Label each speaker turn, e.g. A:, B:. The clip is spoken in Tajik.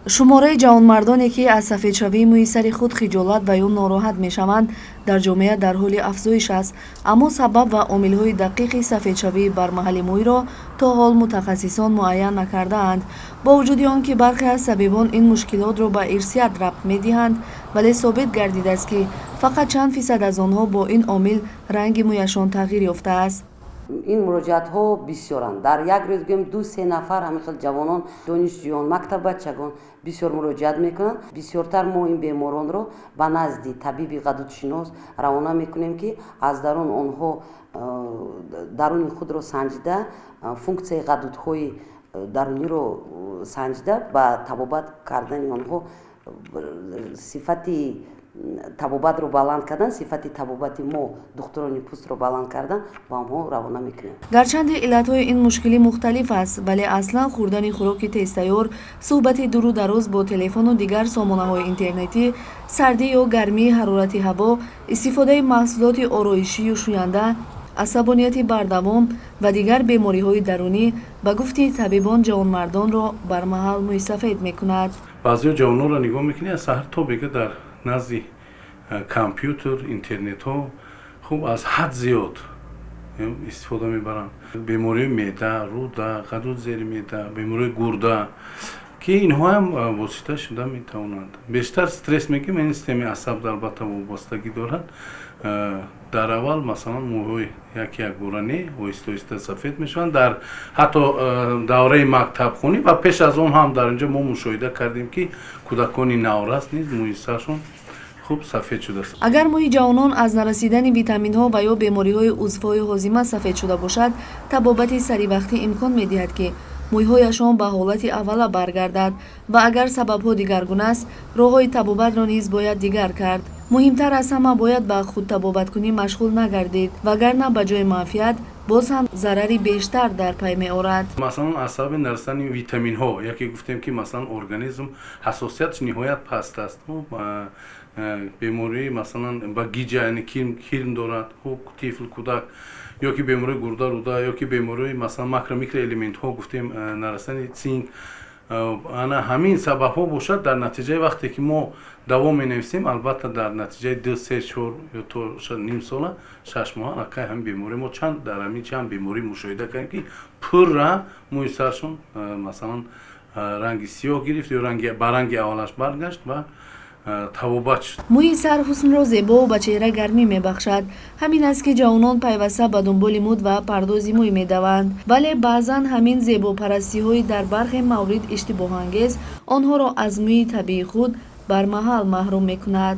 A: Шумораи ҷавонмардоне, ки аз сафедшавии мӯи сари худ хиҷолат ва ё нороҳат мешаванд, дар ҷомеа дар ҳоли афзоиш аст. Аммо сабаб ва омилҳои дақиқи сафедшавии бармаҳали мӯйро то ҳол мутахассисон муайян накардаанд. Бо вуҷуди он ки бархе аз табибон ин мушкилотро ба ирсият рабт медиҳанд, вале собит гардидааст, ки фақат чанд фисад аз онҳо бо ин омил ранги мӯяшон тағйир ёфтааст.
B: Ин муроҷиатҳо бисёранд. Дар як рӯз, гӯем, ду се нафар ҳамин хел ҷавонон, донишҷӯён, мактаббачагон бисёр муроҷиат мекунанд. Бисёртар мо ин беморонро ба назди табиби ғадудшинос равона мекунем, ки аз дарун онҳо даруни худро санҷида, функсияи ғадудҳои даруниро санҷида, ба табобат кардани онҳо, сифати табобатро баланд кардан, сифати табобати мо, духтурони пӯстро баланд кардан, ба онҳо равона мекунем.
A: Гарчанде иллатҳои ин мушкилӣ мухталиф аст, вале аслан хӯрдани хӯроки тезтайёр, суҳбати дуру дароз бо телефону дигар сомонаҳои интернетӣ, сардӣ ё гармии ҳарорати ҳаво, истифодаи маҳсулоти ороишию шӯянда, асабонияти бардавом ва дигар бемориҳои дарунӣ, ба гуфти табибон, ҷавонмардонро бармаҳал мӯйсафед мекунад.
C: Баъзеҳо ҷавононро нигоҳ мекунӣ, аз саҳар то бега дар назди компютер, интернетҳо хуб аз ҳад зиёд истифода мебаранд. Бемориҳои меъда, рӯда, ғадуд зери меъда, бемориҳои гурда, ки инҳоам восита шуда метавонанд. Бештар стресс мегӯем, ин системаи асаб албатта вобастагӣ дорад. Дар аввал, масалан, мӯйҳои як якбора не, оҳиста оҳиста сафед мешаванд. Дар ҳатто давраи мактабхонӣ ва пеш аз он ҳам дар инҷо мо мушоҳида кардем, ки кӯдакони наврас низ мӯи саршон хуб сафед шудааст.
A: Агар мӯи ҷавонон аз нарасидани витаминҳо ва ё бемориҳои узвҳои ҳозима сафед шуда бошад, табобати саривақтӣ имкон медиҳад, ки мӯйҳояшон ба ҳолати аввала баргардад, ва агар сабабҳо дигаргуна аст, роҳҳои табобатро низ бояд дигар кард. Муҳимтар аз ҳама, бояд ба худтабобаткунӣ машғул нагардид, вагарна ба ҷои манфиат боз ҳам зарари бештар дар пай меорад.
C: Масалан, аз сабаби нарасидани витаминҳо, яке гуфтем, ки масалан организм ҳассосияташ ниҳоят паст аст, бемории, масалан, ба гиҷа, яъне кирм дорад хуб тифл, кӯдак, ё ки бемории гурда, рӯда, ё ки бемории, масалан, макро, микроэлементҳо гуфтем, нарасидани цинк, ана ҳамин сабабҳо бошад. Дар натиҷаи вақте ки мо даво менависем, албатта, дар натиҷаи 2, 3, 4 ё то ним сола, 6 моҳа аллакай ҳамин беморӣ мо чанд дар ҳамин чанд беморӣ мушоҳида кардем, ки пурра мӯи саршон, масалан, ранги сиёҳ гирифт ё ба ранги аввалаш баргашт ва табобат шуд.
A: Мӯи сар ҳуснро зебову ба чеҳра гармӣ мебахшад. Ҳамин аст, ки ҷавонон пайваста ба дунболи муд ва пардози мӯй медаванд, вале баъзан ҳамин зебопарастиҳои дар бархе маврид иштибоҳангез онҳоро аз мӯи табиии худ бармаҳал маҳрум мекунад.